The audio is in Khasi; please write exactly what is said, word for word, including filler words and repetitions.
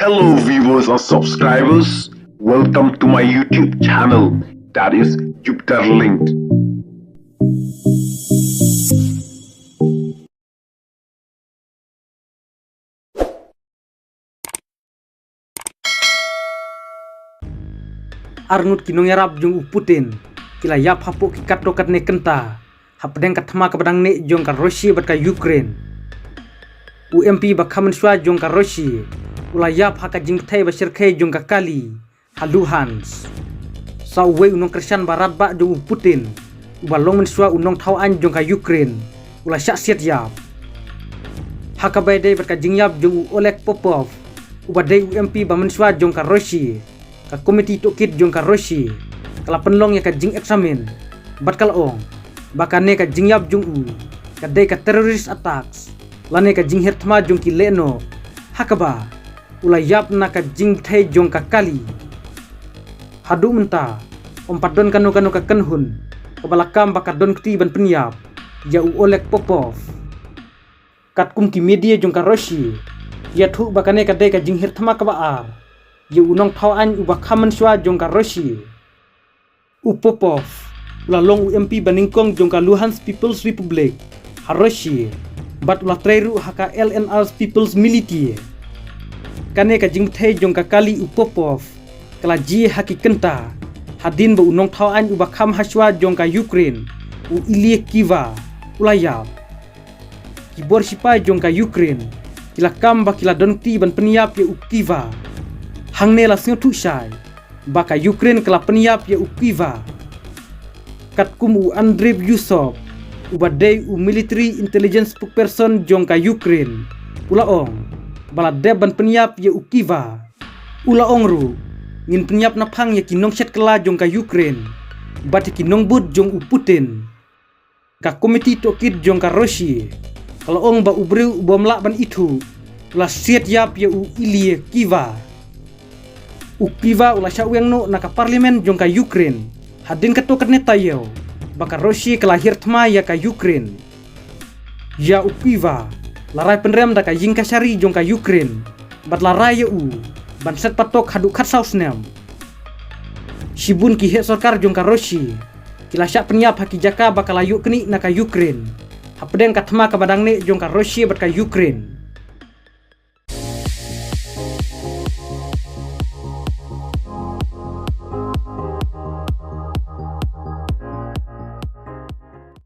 Hello, viewers and subscribers. Welcome to my YouTube channel, that is Jupiter Linked. Arngut ki nongïarap jong u Putin ki la ïap hapoh ki katto katne kynta hapdeng ka thma kaba dang neh jong ka Russia bad ka Ukraine. U M P ba kham mynshuwa jong ka Russia u la ïap ha ka jingpyrthei ba shyrkhei jong ka kali ha Luhansk. Sa uwei u nongkyrshan ba radbah jong u Putin uba long mynshuwa u nongthaw aiñ jong ka Ukraine u la shah siat ïap. Ha kaba ïadei bad ka jingïap jong u Oleg Popov uba dei u M P ba mynshuwa jong ka Russia, ka komiti tohkit jong ka Russia ka la pynlong ïa ka jingexamine bad ka la ong ba kane ka jingïap jong u ka dei ka terrorist attacks lane ka jinghiar thma jong ki lehnoh, ha kaba u la ïap na ka jingpyrthei jong ka kali. Haduh mynta ym pat don kano kano ka kynhun kaba la kam ba ka don kti ban pynïap ïa u Oleg Popov. Katkum ki media jong ka Russia ki ïathuh ba kane ka dei ka jinghiar thma kaba ar ïa u nongthaw aiñ uba kham mynshuwa jong ka Russia. U Popov u la long u M P ba nyngkong jong ka Luhansk People's Republic ha Russia bad u la trei ruh ha ka L N R People's Militia. Kane ka jingpyrthei jong ka kali u Popov ka la jia ha ki kynta hadien ba u nongthaw aiñ uba kham hashwa jong ka Ukraine, u Ilya Kyivva, u la ïap. Ki bor shipai jong ka Ukraine ki la kam ba ki la don kti ban pynïap ïa u Kyivva. Hangne la sngewthuh shai ba ka Ukraine ka la pynïap ïa u Kyivva. Katkum u Andriy Yusov uba dei u military intelligence spokesperson jong ka Ukraine u la ong ba la dep ban pynïap ïa u Kyivva. U la ong ruh, ngin pynïap naphang ïa ki nongshet kylla jong ka Ukraine bad ïa ki nongbud jong u Putin. Ka komiti tohkit jong ka Russia ka la ong ba u briew u bym lah ban ithuh u la siat ïap ïa u Ilya Kyivva. U Kyivva u la shah weng noh na ka parliament jong ka Ukraine hadien katto katne taïew ba ka Russia ka la hiar thma ïa ka Ukraine. Ïa u Kyivva la rai pynrem da ka ïing kashari jong ka Ukraine bad la rai ïa u ban set patok haduh khatsaw snem. Shibun ki heh sorkar jong ka Russia ki la shah pynïap ha ki jaka ba ka la ïoh knieh na ka Ukraine hapdeng ka thma kaba dang neh jong ka Russia bad ka Ukraine.